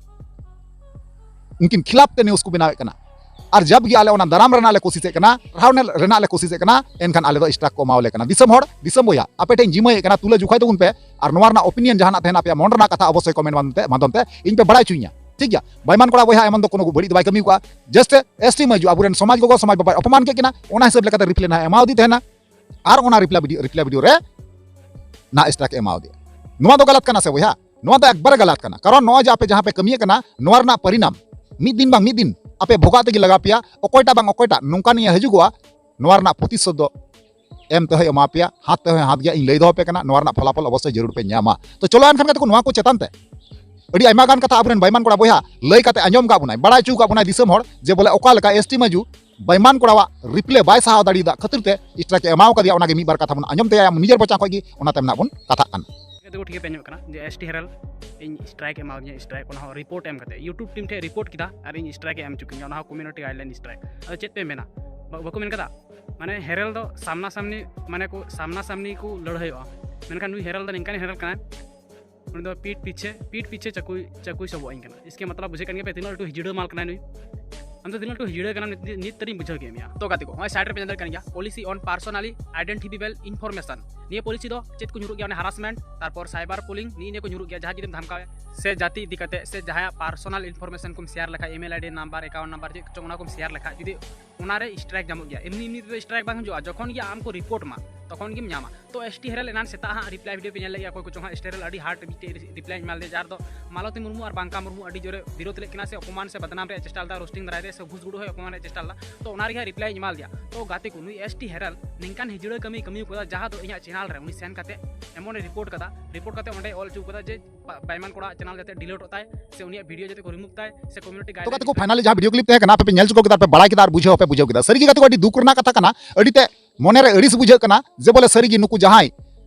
ᱩᱱᱠᱤᱱ ᱠᱷᱤᱞᱟᱯ ᱛᱮ ᱱᱤᱭᱩᱡᱽ ᱠᱚ ᱵᱮᱱᱟᱣᱮᱫ ᱠᱟᱱᱟ᱾ ᱟᱨ ᱡᱟᱵ ᱜᱮ ᱟᱞᱮ ᱚᱱᱟ ᱫᱟᱨᱟᱢ ᱨᱮᱱᱟᱜ ᱞᱮ ᱠᱳᱥᱤᱥᱮᱫ ᱠᱟᱱᱟ, ᱨᱟᱦᱟᱣ ᱨᱮᱱᱟᱜ ᱞᱮ ᱠᱳᱥᱤᱥᱮᱫ ᱠᱟᱱᱟ, ᱮᱱᱠᱷᱟᱱ ᱟᱞᱮ ᱫᱚ ᱥᱴᱨᱟᱭᱤᱠ ᱠᱚ ᱮᱢᱟᱣᱟᱞᱮ ᱠᱟᱱᱟ᱾ ᱫᱤᱥᱚᱢ ᱦᱚᱲ, ᱫᱤᱥᱚᱢ ᱵᱚᱭᱦᱟ, ᱟᱯᱮ ᱴᱷᱮᱱ ᱡᱤᱢᱟᱹᱭᱮᱫ ᱠᱟᱱᱟ, ᱛᱩᱞᱟᱹ ᱡᱚᱠᱷᱟᱭ ᱛᱟᱵᱚᱱ ᱯᱮ᱾ ᱟᱨ ᱱᱚᱣᱟ ᱨᱮᱱᱟᱜ ᱳᱯᱤᱱᱤᱭᱚᱱ ᱡᱟᱦᱟᱱᱟᱜ ᱛᱟᱦᱮᱱᱟ ᱟᱯᱮᱭᱟᱜ ᱢᱚᱱ ᱨᱮᱱᱟᱜ ᱠᱟᱛᱷᱟ, ᱚᱵᱚᱥᱥᱳᱭ ᱠᱚᱢᱮᱱᱴ ᱢᱟᱫᱽᱫᱷᱚᱢ ᱛᱮ, ᱢᱟᱫᱽᱫᱷᱚᱢ ᱛᱮ ᱤᱧ ᱯᱮ ᱵᱟᱲᱟᱭ ᱦᱚᱪᱚᱧᱟ, ᱴᱷᱤᱠ ᱜᱮᱭᱟ? ᱵᱟᱭᱢᱟᱱ ᱠᱚᱲᱟ ᱵᱚᱭᱦᱟ ᱮᱢᱚᱱ ᱫᱚ ᱠᱳᱱᱳ ᱵᱟᱹᱲᱤᱡ ᱫᱚ ᱵᱟᱭ ᱠᱟᱹᱢᱤ ᱠᱚᱣᱟ᱾ ᱡᱟᱥᱴ ᱮᱥ ᱴᱤ ᱢᱟᱹᱡᱩ ᱟᱵᱚᱨᱮᱱ ᱥᱚᱢᱟᱡᱽ ᱜᱚᱜᱚ ᱥᱚᱢᱟᱡᱽ ᱵᱟᱵᱟᱭ ᱚᱯᱚᱢᱟᱱ ᱠᱮᱫ ᱠᱤᱱᱟ, ᱚᱱᱟ ᱦᱤᱥᱟᱹᱵ ᱞᱮᱠᱟᱛᱮ ᱨᱤᱯᱞᱟᱭ ᱱᱟᱦᱟᱜ ᱮᱢᱟᱣᱟᱫᱮ ᱛᱟᱦᱮᱱᱟ᱾ ᱟᱨ ᱚᱱᱟ ᱨᱤᱯᱞᱟᱭ ᱵᱷᱤᱰᱤᱭᱳ, ᱨᱤᱯᱞᱟᱭ ᱵᱷᱤᱰᱤᱭᱳ ᱨᱮ ᱱᱟᱦᱟᱜ ᱥᱴᱨᱟᱭᱤᱠ ᱮ ᱮᱢᱟᱣᱟᱫᱮᱭᱟ᱾ ᱱᱚᱣᱟ ᱫᱚ ᱜᱟᱞᱟᱛ ᱠᱟᱱᱟ ᱥᱮ ᱵᱚᱭᱦᱟ? ᱱᱚᱣᱟ ᱫᱚ ᱮᱠᱵᱟᱨᱮ ᱜᱟᱞᱟᱛ ᱠᱟᱱᱟ᱾ ᱠᱟᱨᱚᱱ ᱱᱚᱣᱟ ᱡᱮ ᱟᱯᱮ ᱡᱟᱦᱟᱸ ᱯᱮ ᱠᱟᱹᱢᱤᱭᱮᱫ ᱠᱟᱱᱟ, ᱱᱚᱣᱟ ᱨᱮᱱᱟᱜ ᱯᱚᱨᱤᱱᱟᱢ ᱢᱤᱫ ᱫᱤᱱ ᱵᱟᱝ ᱢᱤᱫ ᱫᱤᱱ ᱟᱯᱮ ᱵᱷᱚᱜᱟᱜ ᱛᱮᱜᱮ ᱞᱟᱜᱟᱣ ᱯᱮᱭᱟ᱾ ᱚᱠᱚᱭᱴᱟᱜ ᱵᱟᱝ ᱚᱠᱚᱭᱴᱟᱜ ᱱᱚᱝᱠᱟᱱ ᱤᱭᱟᱹ ᱦᱤᱡᱩᱜᱚᱜᱼᱟ, ᱱᱚᱣᱟ ᱨᱮᱱᱟᱜ ᱯᱨᱚᱛᱤᱥᱳᱫᱷ ᱫᱚ ᱮᱢ ᱛᱮᱦᱚᱸᱭ ᱮᱢᱟ ᱯᱮᱭᱟ, ᱦᱟᱛ ᱛᱮᱦᱚᱸᱭ ᱦᱟᱛ ᱜᱮᱭᱟ᱾ ᱤᱧ ᱞᱟᱹᱭ ᱫᱚᱦᱚ ᱟᱯᱮ ᱠᱟᱱᱟ, ᱱᱚᱣᱟ ᱨᱮᱱᱟᱜ ᱯᱷᱚᱞᱟᱯᱷᱚᱞ ᱚᱵᱚᱥᱥᱳᱭ ᱡᱟᱹᱨᱩᱲ ᱯᱮ ᱧᱟᱢᱟ᱾ ᱛᱚ ᱪᱚᱞᱚ ᱮᱱᱠᱷᱟᱱ ᱜᱟᱛᱮ ᱠᱚ, ᱱᱚᱣᱟ ᱠᱚ ᱪᱮᱛᱟᱱ ᱛᱮ ᱟᱹᱰᱤ ᱟᱭᱢᱟ ᱜᱟᱱ ᱠᱟᱛᱷᱟ ᱟᱵᱚᱨᱮᱱ ᱵᱟᱭᱢᱟᱱ ᱠᱚᱲᱟ ᱵᱚᱭᱦᱟ ᱞᱟᱹᱭ ᱠᱟᱛᱮ ᱟᱸᱡᱚᱢ ᱠᱟᱜ ᱵᱚᱱᱟᱭ, ᱵᱟᱲᱟᱭ ᱦᱚᱪᱚ ᱠᱟᱜ ᱵᱚᱱᱟᱭ ᱫᱤᱥᱚᱢ ᱦᱚᱲ, ᱡᱮ ᱵᱚᱞᱮ ᱚᱠᱟ ᱞᱮᱠᱟ ᱮᱥ ᱴᱤ ᱢᱟᱹᱡᱩ ᱵᱟᱭᱢᱟᱱ ᱠᱚᱲᱟᱣᱟᱜ ᱨᱤᱯᱞᱟᱭ ᱵᱟᱭ ᱥᱟᱦᱟᱣ ᱫᱟᱲᱮᱭᱟᱫᱟ ᱠᱷᱟᱹᱛᱤᱨ ᱛᱮ ᱥᱴᱨᱟᱭᱤᱠ ᱮ ᱮᱢᱟᱣ ᱠᱟᱫᱮᱭᱟ᱾ ᱚᱱᱟᱜᱮ ᱢᱤᱫ ᱵᱟᱨ ᱠᱟᱛᱷᱟ ᱵᱚᱱ ᱟᱸᱡᱚᱢ ᱛᱟᱭᱟ ᱟᱢ ᱱᱤᱡᱮᱨ ᱢᱚᱪᱟ ᱠᱷᱚᱡ ᱜᱮ, ᱚᱱᱟ ᱛᱟᱭᱚᱢ ᱱᱟᱜ ᱵᱚᱱ ᱠᱟᱛᱷᱟᱜ ᱠᱟᱱᱟ᱾ ᱠᱟᱛᱮ ᱠᱚ ᱴᱷᱤᱠ ᱯᱮ ᱟᱸᱡᱚᱢ ᱠᱟᱱᱟ ᱡᱮ ᱮᱥ ᱴᱤ ᱦᱮᱨᱮᱞ ᱤᱧ ᱥᱴᱨᱟᱭᱤᱠ ᱮ ᱮᱢᱟᱣᱫᱤᱧᱟ, ᱥᱴᱨᱟᱭᱤᱠ, ᱚᱱᱟ ᱦᱚᱸ ᱨᱤᱯᱳᱨᱴ ᱮᱢ ᱠᱟᱛᱮ, YouTube ᱴᱤᱢ ᱴᱷᱮᱱ ᱨᱤᱯᱳᱨᱴ ᱠᱮᱫᱟ ᱟᱨ ᱤᱧ ᱥᱴᱨᱟᱭᱤᱠ ᱮ ᱮᱢ ᱦᱚᱪᱚ ᱠᱤᱧᱟ, ᱚᱱᱟ ᱦᱚᱸ ᱠᱚᱢᱤᱭᱩᱱᱤᱴᱤ ᱜᱟᱭᱤᱰᱞᱟᱭᱤᱱ ᱥᱴᱨᱟᱭᱤᱠ᱾ ᱟᱫᱚ ᱪᱮᱫ ᱯᱮ ᱢᱮᱱᱟ? ᱵᱟ-, ᱵᱟᱠᱚ ᱢᱮᱱ ᱠᱟᱫᱟ? ᱢᱟᱱᱮ ᱦᱮᱨᱮᱞ ᱫᱚ ᱥᱟᱢᱱᱟ ᱥᱟᱢᱱᱤ, ᱢᱟᱱᱮ ᱠᱚ ᱥᱟᱢᱱᱟ ᱥᱟᱢᱱᱤ ᱠᱚ ᱞᱟᱹᱲᱦᱟᱹᱭᱚᱜᱼᱟ, ᱢᱮᱱᱠᱷᱟᱱ ᱱᱩᱭ ᱦᱮᱨᱮᱞ ᱫᱚ ᱱᱤᱝᱠᱟᱱ ᱦᱮᱨᱮᱞ ᱠᱟᱱᱟᱭ, ᱩᱱᱤ ᱫᱚ ᱯᱤᱴ ᱯᱤᱪᱷᱮ, ᱯᱤᱴ ᱯᱤᱪᱷᱮ ᱪᱟᱠᱩᱭ, ᱪᱟᱠᱩᱭ ᱥᱚᱵᱚᱜ ᱟᱹᱧ ᱠᱟᱱᱟ᱾ ᱤᱥᱠᱮ ᱢᱚᱛᱞᱚᱵ ᱵᱩᱡᱷᱟᱹᱜ ᱠᱟᱱ ᱜᱮᱭᱟ ᱯᱮ ᱛᱤᱱᱟᱹᱜ ᱞᱟᱹᱴᱩ ᱦᱤᱡᱲᱟᱹ ᱢᱟᱞ ᱠᱟᱱᱟᱭ ᱱᱩᱭ᱾ ᱟᱢ ᱫᱚ ᱛᱤᱱᱟᱹᱜ ᱞᱟᱹᱴᱩ ᱦᱤᱡᱲᱟᱹ ᱠᱟᱱᱟᱢ, ᱱᱤᱛ, ᱱᱤᱛ ᱛᱟᱹᱨᱤᱧ ᱵᱩᱡᱷᱟᱹᱣ ᱠᱮᱫ ᱢᱮᱭᱟ᱾ ᱛᱚ ᱜᱟᱛᱮ ᱠᱚ, ᱱᱚᱜᱼᱚᱭ ᱥᱟᱭᱤᱰ ᱨᱮᱯᱮ ᱧᱮᱞ ᱫᱟᱲᱮᱭᱟᱜ ᱠᱟᱱ ᱜᱮᱭᱟ, policy on personally identifiable information᱾ ᱱᱤᱭᱟᱹ ᱯᱚᱞᱤᱥᱤ ᱫᱚ ᱪᱮᱫ ᱠᱚ ᱧᱩᱨᱩᱜ ᱜᱮᱭᱟ? ᱚᱱᱮ ᱦᱟᱨᱟᱥᱢᱮᱱᱴ, ᱛᱟᱨᱯᱚᱨ ᱥᱟᱭᱵᱟᱨ ᱵᱩᱞᱤᱝ, ᱱᱤᱭᱟᱹ ᱱᱤᱭᱟᱹ ᱠᱚ ᱧᱩᱨᱩᱜ ᱜᱮᱭᱟ᱾ ᱡᱟᱦᱟᱸᱭ ᱡᱩᱫᱤᱢ ᱫᱷᱟᱢᱠᱟᱣᱮ ᱥᱮ ᱡᱟᱹᱛᱤ ᱤᱫᱤ ᱠᱟᱛᱮ ᱥᱮ ᱡᱟᱦᱟᱸᱭᱟᱜ ᱯᱟᱨᱥᱚᱱᱟᱞ ᱤᱱᱯᱷᱚᱨᱢᱮᱥᱚᱱ ᱠᱚᱢ ᱥᱮᱭᱟᱨ ᱞᱮᱠᱷᱟᱡ, email ID, number, account number, ᱪᱮᱫ ᱠᱚᱪᱚᱝ, ᱚᱱᱟ ᱠᱚᱢ ᱥᱮᱭᱟᱨ ᱞᱮᱠᱷᱟᱡ, ᱡᱩᱫᱤ ᱚᱱᱟᱨᱮ ᱥᱴᱨᱟᱭᱤᱠ ᱧᱟᱢᱚᱜ ᱜᱮᱭᱟ᱾ ᱮᱢᱱᱤ ᱮᱢᱱᱤ ᱛᱮᱫᱚ ᱥᱴᱨᱟᱭᱤᱠ ᱵᱟᱝ ᱦᱤᱡᱩᱜᱼᱟ, ᱡᱚᱠᱷᱚᱱ ᱜᱮ ᱟᱢ ᱠᱚ ᱨᱤᱯᱳᱨᱴ ᱢᱟ, ᱛᱚᱠᱷᱚᱱ ᱜᱮᱢ ᱧᱟᱢᱟ᱾ ᱛᱚ ᱮᱥ ᱴᱤ ᱦᱮᱨᱮᱞ ᱮᱱᱟᱱ ᱥᱮᱛᱟᱜ ᱦᱟᱸᱜ ᱨᱤᱯᱞᱟᱭ ᱵᱷᱤᱰᱤᱭᱳ ᱯᱮ ᱧᱮᱞ ᱞᱮᱫ ᱜᱮᱭᱟ, ᱚᱠᱚᱭ ᱠᱚᱪᱚᱝ ᱦᱟᱸᱜ ᱥᱴᱮᱨᱮᱞ ᱟᱹᱰᱤ ᱦᱟᱨᱰ ᱢᱤᱫᱴᱮᱡ ᱨᱤᱯᱞᱟᱭ ᱮᱢᱟ ᱞᱮᱫᱮᱭᱟ, ᱡᱟᱦᱟᱸ ᱨᱮᱫᱚ ᱢᱟᱞᱚᱛᱤ ᱢᱩᱨᱢᱩ ᱟᱨ ᱵᱟᱝᱠᱟ ᱢᱩᱨᱢᱩ ᱟᱹᱰᱤ ᱡᱳᱨᱮ ᱵᱤᱨᱳᱫ ᱞᱮᱫ ᱠᱤᱱᱟ ᱥᱮ ᱚᱯᱚᱢᱟᱱ ᱥᱮ ᱵᱟᱫᱱᱟᱢ ᱨᱮᱭᱟᱜ ᱪᱮᱥᱴᱟ ᱞᱮᱫᱟ, ᱨᱳᱥᱴᱤᱝ ᱫᱟᱨᱟᱭ ᱛᱮ ᱥᱮ ᱜᱷᱩᱥ ᱜᱩᱲᱩ ᱦᱚᱸᱭ ᱚᱯᱚᱢᱟᱱ ᱨᱮᱭᱟᱜ ᱪᱮᱥᱴᱟ ᱞᱮᱫᱟ᱾ ᱛᱚ ᱚᱱᱟ ᱨᱮᱜᱮ ᱦᱟᱸᱜ ᱨᱤᱯᱞᱟᱭ ᱤᱧ ᱮᱢᱟ ᱞᱮᱫᱮᱭᱟ᱾ ᱛᱚ ᱜᱟᱛᱮ ᱠᱚ, ᱱᱩᱭ ᱮᱥ ᱴᱤ ᱦᱮᱨᱮᱞ ᱱᱤᱝᱠᱟᱱ ᱦᱤᱡᱲᱟᱹ ᱠᱟᱹᱢᱤ ᱠᱟᱹᱢᱤ ᱠᱟᱫᱟ, ᱡᱟᱦᱟᱸ ᱫᱚ ᱤᱧᱟᱹᱜ ᱪᱮᱱᱮᱞ ᱨᱮ ᱩᱱᱤ ᱥᱮᱱ ᱠᱟᱛᱮ ᱮᱢᱚᱱᱮ ᱨᱤᱯᱳᱨᱴ ᱠᱟᱫᱟ, ᱨᱤᱯᱳᱨᱴ ᱠᱟᱛᱮ ᱚᱸᱰᱮ ᱚᱞ ᱦᱚᱪᱚ ᱠᱟᱫᱟ ᱡᱮ ᱵᱟ-, ᱵᱟᱭᱢᱟᱱ ᱠᱚᱲᱟ ᱪᱮᱱᱮᱞ ᱡᱟᱛᱮ ᱰᱤᱞᱤᱴᱚᱜ ᱛᱟᱭ ᱥᱮ ᱩᱱᱤᱭᱟᱜ ᱵᱷᱤᱰᱤᱭᱳ ᱡᱟᱛᱮ ᱠᱚ ᱨᱤᱢᱩᱵᱷ ᱛᱟᱭ ᱥᱮ ᱠᱚᱢᱤᱭᱩᱱᱤᱴᱤ ᱛᱚ ᱜᱟᱭᱤᱰᱞᱟᱭᱤᱱ ᱜᱟᱛᱮ ᱠᱚ, ᱯᱷᱟᱭᱱᱟᱞᱤ ᱡᱟᱦᱟᱸ ᱵᱷᱤᱰᱤᱭᱳ ᱠᱞᱤᱯ ᱛᱟᱦᱮᱸ ᱠᱟᱱᱟ, ᱟᱯᱮ ᱯᱮ ᱧᱮᱞ ᱪᱩᱠᱟᱹᱣ ᱠᱮᱫᱟ, ᱯᱮ ᱵᱟᱲᱟᱭ ᱠᱮᱫᱟ ᱟᱨ ᱵᱩᱡᱷᱟᱹᱣ ᱦᱚᱸᱯᱮ ᱵᱩᱡᱷᱟᱹᱣ ᱠᱮᱫᱟ᱾ ᱥᱟᱹᱨᱤᱜᱮ ᱜᱟᱛᱮ ᱠᱚ, ᱟᱹᱰᱤ ᱫᱩᱠ ᱨᱮᱱᱟᱜ ᱠᱟᱛᱷᱟ ᱠᱟᱱᱟ, ᱟᱹᱰᱤ ᱛᱮ ᱢᱚᱱᱮᱨᱮ ᱟᱹᱲᱤᱥ ᱵᱩᱡᱷᱟᱹᱜ ᱠᱟᱱᱟ ᱡᱮ ᱵᱚᱞᱮ ᱥᱟᱹᱨᱤᱜᱮ ᱱᱩᱠᱩ ᱡᱟᱦᱟᱸᱭ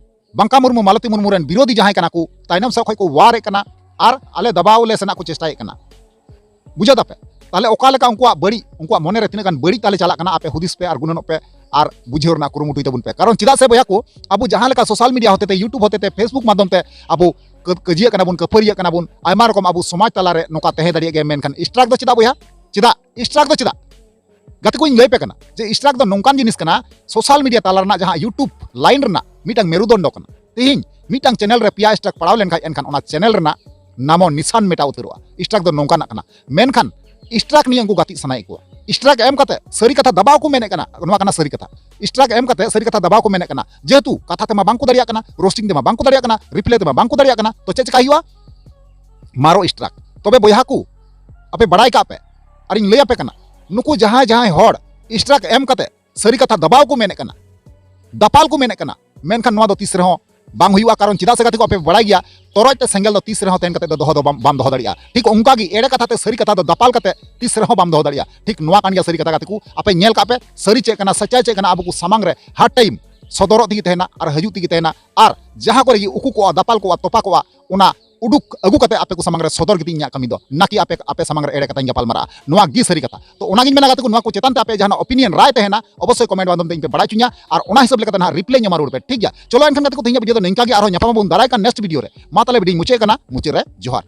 ᱵᱟᱝᱠᱟ ᱢᱩᱨᱢᱩ, ᱢᱟᱞᱚᱛᱤ ᱢᱩᱨᱢᱩ ᱨᱮᱱ ᱵᱤᱨᱳᱫᱷᱤ ᱡᱟᱦᱟᱸᱭ ᱠᱟᱱᱟ ᱠᱚ, ᱛᱟᱭᱱᱚᱢ ᱥᱮᱫ ᱠᱷᱚᱱ ᱠᱚ ᱣᱟᱨ ᱮᱫ ᱠᱟᱱᱟ ᱟᱨ ᱟᱞᱮ ᱫᱟᱵᱟᱣ ᱞᱮ ᱥᱮᱱᱟᱜ ᱠᱚ ᱪᱮᱥᱴᱟᱭᱮᱫ ᱠᱟᱱᱟ᱾ ᱵᱩᱡᱷᱟᱹᱣ ᱫᱟᱯᱮ? ᱛᱟᱦᱞᱮ ᱚᱠᱟ ᱞᱮᱠᱟ ᱩᱱᱠᱩᱣᱟᱜ ᱵᱟᱹᱲᱤᱡ, ᱩᱱᱠᱩᱣᱟᱜ ᱢᱚᱱᱮ ᱨᱮ ᱛᱤᱱᱟᱹᱜ ᱜᱟᱱ ᱵᱟᱹᱲᱤᱡ ᱛᱟᱞᱮ ᱪᱟᱞᱟᱜ ᱠᱟᱱᱟ, ᱟᱯᱮ ᱦᱩᱫᱤᱥ ᱯᱮ ᱟᱨ ᱜᱩᱱᱟᱹᱱᱚᱜ ᱯᱮ ᱟᱨ ᱵᱩᱡᱷᱟᱹᱣ ᱨᱮᱱᱟᱜ ᱠᱩᱨᱩᱢᱩᱴᱩᱭ ᱛᱟᱵᱚᱱ ᱯᱮ᱾ ᱠᱟᱨᱚᱱ ᱪᱮᱫᱟᱜ ᱥᱮ ᱵᱚᱭᱦᱟ ᱠᱚ, ᱟᱵᱚ ᱡᱟᱦᱟᱸ ᱞᱮᱠᱟ social media ᱦᱚᱛᱮᱛᱮ, YouTube ᱦᱚᱛᱮᱛᱮ, Facebook ᱢᱟᱫᱽᱫᱷᱚᱢ ᱛᱮ ᱟᱵᱚ ᱠᱟᱹ-, ᱠᱟᱹᱡᱤᱭᱟᱹᱜ ᱠᱟᱱᱟ ᱵᱚᱱ, ᱠᱟᱹᱯᱟᱹᱨᱤᱭᱟᱹᱜ ᱠᱟᱱᱟ ᱵᱚᱱ, ᱟᱭᱢᱟ ᱨᱚᱠᱚᱢ ᱟᱵᱚ ᱥᱚᱢᱟᱡᱽ ᱛᱟᱞᱟᱨᱮ ᱱᱚᱝᱠᱟ ᱛᱟᱦᱮᱸ ᱫᱟᱲᱮᱭᱟᱜ ᱜᱮᱭᱟ, ᱢᱮᱱᱠᱷᱟᱱ strike ᱫᱚ ᱪᱮᱫᱟᱜ ᱵᱚᱭᱦᱟ? ᱪᱮᱫᱟᱜ? Strike ᱫᱚ ᱪᱮᱫᱟᱜ? ᱜᱟᱛᱮ ᱠᱚᱧ ᱞᱟᱹᱭ ᱯᱮ ᱠᱟᱱᱟ ᱡᱮ strike ᱫᱚ ᱱᱚᱝᱠᱟᱱ ᱡᱤᱱᱤᱥ ᱠᱟᱱᱟ, social media ᱛᱟᱞᱟ ᱨᱮᱱᱟᱜ ᱡᱟᱦᱟᱸ YouTube line ᱨᱮᱱᱟᱜ ᱢᱤᱫᱴᱟᱝ ᱢᱮᱨᱩᱫᱚᱱᱰᱚ ᱠᱟᱱᱟ᱾ ᱛᱮᱦᱮᱧ ᱢᱤᱫᱴᱟᱝ channel ᱨᱮ ᱯᱮᱭᱟ strike ᱯᱟᱲᱟᱣ ᱞᱮᱱᱠᱷᱟᱱ, ᱮᱱᱠᱷᱟᱱ ᱚᱱᱟ channel ᱨᱮᱱᱟᱜ ᱱᱟᱢᱚ ᱱᱤᱥᱟᱱ ᱢᱮᱴᱟᱣ ᱩᱛᱟᱹᱨᱚᱜᱼᱟ᱾ Strike ᱫᱚ ᱱᱚᱝᱠᱟᱱᱟᱜ ᱠᱟᱱᱟ, ᱢᱮᱱᱠᱷᱟᱱ strike ᱱᱤᱭᱮ ᱩᱱᱠᱩ ᱜᱟᱛᱮᱜ ᱥᱟᱱᱟᱭᱮᱫ ᱠᱚᱣᱟ᱾ Strike ᱮᱢ ᱠᱟᱛᱮ ᱥᱟᱹᱨᱤ ᱠᱟᱛᱷᱟ ᱫᱟᱵᱟᱣ ᱠᱚ ᱢᱮᱱᱮᱫ ᱠᱟᱱᱟ, ᱱᱚᱣᱟ ᱠᱟᱱᱟ ᱥᱟᱹᱨᱤ ᱠᱟᱛᱷᱟ᱾ Strike ᱮᱢ ᱠᱟᱛᱮ ᱥᱟᱹᱨᱤ ᱠᱟᱛᱷᱟ ᱫᱟᱵᱟᱣ ᱠᱚ ᱢᱮᱱᱮᱫ ᱠᱟᱱᱟ, ᱡᱮᱦᱮᱛᱩ ᱠᱟᱛᱷᱟ ᱛᱮᱢᱟ ᱵᱟᱝ ᱠᱚ ᱫᱟᱲᱮᱭᱟᱜ ᱠᱟᱱᱟ, roasting ᱛᱮᱢᱟ ᱵᱟᱝ ᱠᱚ ᱫᱟᱲᱮᱭᱟᱜ ᱠᱟᱱᱟ, reply ᱛᱮᱢᱟ ᱵᱟᱝ ᱠᱚ ᱫᱟᱲᱮᱭᱟᱜ ᱠᱟᱱᱟ, ᱛᱚ ᱪᱮᱫ ᱪᱮᱠᱟ ᱦᱩᱭᱩᱜᱼᱟ? ᱢᱟᱨᱚ strike᱾ ᱛᱚᱵᱮ ᱵᱚᱭᱦᱟ ᱠᱚ, ᱟᱯᱮ ᱵᱟᱲᱟᱭ ᱠᱟᱜ ᱯᱮ, ᱟᱨᱤᱧ ᱞᱟᱹᱭ ᱟᱯᱮ ᱠᱟᱱᱟ, ᱱᱩᱠᱩ ᱡᱟᱦᱟᱸᱭ ᱡᱟᱦᱟᱸᱭ ᱦᱚᱲ strike ᱮᱢ ᱠᱟᱛᱮ ᱥᱟᱹᱨᱤ ᱠᱟᱛᱷᱟ ᱫᱟᱵᱟᱣ ᱠᱚ ᱢᱮᱱᱮᱫ ᱠᱟᱱᱟ, ᱫᱟᱯᱟᱞ ᱠᱚ ᱢᱮᱱᱮᱫ ᱠᱟᱱᱟ, ᱢᱮᱱᱠᱷᱟᱱ ᱱᱚᱣᱟ ᱫᱚ ᱛᱤᱥ ᱨᱮᱦᱚᱸ ᱵᱟᱝ ᱦᱩᱭᱩᱜᱼᱟ᱾ ᱠᱟᱨᱚᱱ ᱪᱮᱫᱟᱜ ᱥᱮ ᱜᱟᱛᱮ ᱠᱚ, ᱟᱯᱮ ᱵᱟᱲᱟᱭ ᱜᱮᱭᱟ, ᱛᱚᱨᱚᱡ ᱛᱮ ᱥᱮᱸᱜᱮᱞ ᱫᱚ ᱛᱤᱥ ᱨᱮᱦᱚᱸ ᱛᱮᱱ ᱠᱟᱛᱮ ᱫᱚ ᱫᱚᱦᱚ ᱫᱚ ᱵᱟᱢ, ᱵᱟᱢ ᱫᱚᱦᱚ ᱫᱟᱲᱮᱭᱟᱜᱼᱟ᱾ ᱴᱷᱤᱠ ᱚᱱᱠᱟ ᱜᱮ ᱮᱲᱮ ᱠᱟᱛᱷᱟ ᱛᱮ ᱥᱟᱹᱨᱤ ᱠᱟᱛᱷᱟ ᱫᱚ ᱫᱟᱯᱟᱞ ᱠᱟᱛᱮ ᱛᱤᱥ ᱨᱮᱦᱚᱸ ᱵᱟᱢ ᱫᱚᱦᱚ ᱫᱟᱲᱮᱭᱟᱜᱼᱟ᱾ ᱴᱷᱤᱠ ᱱᱚᱣᱟ ᱠᱟᱱ ᱜᱮᱭᱟ ᱥᱟᱹᱨᱤ ᱠᱟᱛᱷᱟ ᱜᱟᱛᱮ ᱠᱚ, ᱟᱯᱮ ᱧᱮᱞ ᱠᱟᱜ ᱯᱮ ᱥᱟᱹᱨᱤ ᱪᱮᱫ ᱠᱟᱱᱟ, ᱥᱟᱪᱟᱭ ᱪᱮᱫ ᱠᱟᱱᱟ, ᱟᱵᱚ ᱠᱚ ᱥᱟᱢᱟᱝ ᱨᱮ ᱦᱟᱨ time ᱥᱚᱫᱚᱨᱚᱜ ᱛᱮᱜᱮ ᱛᱟᱦᱮᱱᱟ ᱟᱨ ᱦᱤᱡᱩᱜ ᱛᱮᱜᱮ ᱛᱟᱦᱮᱱᱟ᱾ ᱟᱨ ᱡᱟᱦᱟᱸ ᱠᱚᱨᱮ ᱜᱮ ᱩᱠᱩ ᱠᱚᱜᱼᱟ, ᱫᱟᱯᱟᱞ ᱠᱚᱜᱼᱟ, ᱛᱚᱯᱟ ᱠᱚᱜᱼᱟ, ᱚᱱᱟ ᱩᱰᱩᱠ ᱟᱹᱜᱩ ᱠᱟᱛᱮ ᱟᱯᱮ ᱠᱚ ᱥᱟᱢᱟᱝ ᱨᱮ ᱥᱚᱫᱚᱨ ᱜᱮᱛᱤᱧ ᱤᱧᱟᱹᱜ ᱠᱟᱹᱢᱤ ᱫᱚ, ᱱᱟᱠᱤ ᱟᱯᱮ, ᱟᱯᱮ ᱥᱟᱢᱟᱝ ᱨᱮ ᱮᱲᱮ ᱠᱟᱛᱷᱟᱧ ᱜᱟᱯᱟᱞ ᱢᱟᱨᱟᱜᱼᱟ᱾ ᱱᱚᱣᱟ ᱜᱮ ᱥᱟᱹᱨᱤ ᱠᱟᱛᱷᱟ᱾ ᱛᱚ ᱚᱱᱟᱜᱤᱧ ᱢᱮᱱᱟ ᱜᱟᱛᱮ ᱠᱚ, ᱱᱚᱣᱟ ᱠᱚ ᱪᱮᱛᱟᱱ ᱛᱮ ᱟᱯᱮ ᱡᱟᱦᱟᱱᱟᱜ opinion, ᱨᱟᱭ ᱛᱟᱦᱮᱱᱟ, ᱚᱵᱚᱥᱥᱳᱭ comment ᱢᱟᱫᱽᱫᱷᱚᱢ ᱛᱮ ᱤᱧ ᱯᱮ ᱵᱟᱲᱟᱭ ᱦᱚᱪᱚᱧᱟ ᱟᱨ ᱚᱱᱟ ᱦᱤᱥᱟᱹᱵ ᱞᱮᱠᱟᱛᱮ ᱱᱟᱦᱟᱜ reply ᱤᱧ ᱮᱢᱟ ᱨᱩᱣᱟᱹᱲ ᱯᱮ, ᱴᱷᱤᱠ ᱜᱮᱭᱟ? ᱪᱚᱞᱚ ᱮᱱᱠᱷᱟᱱ ᱜᱟᱛᱮ ᱠᱚ, ᱛᱮᱦᱮᱧᱟᱜ video ᱫᱚ ᱱᱤᱝᱠᱟ ᱜᱮ, ᱟᱨᱦᱚᱸ ᱧᱟᱯᱟᱢ ᱟᱵᱚᱱ ᱫᱟᱨᱟᱭ ᱠᱟᱱ next video ᱨᱮ᱾ ᱢᱟ ᱛᱟᱦᱞᱮ video ᱧ ᱢᱩᱪᱟᱹᱫ ᱠᱟᱱᱟ, ᱢᱩᱪᱟᱹᱫ ᱨᱮ ᱡᱚᱦᱟᱨ᱾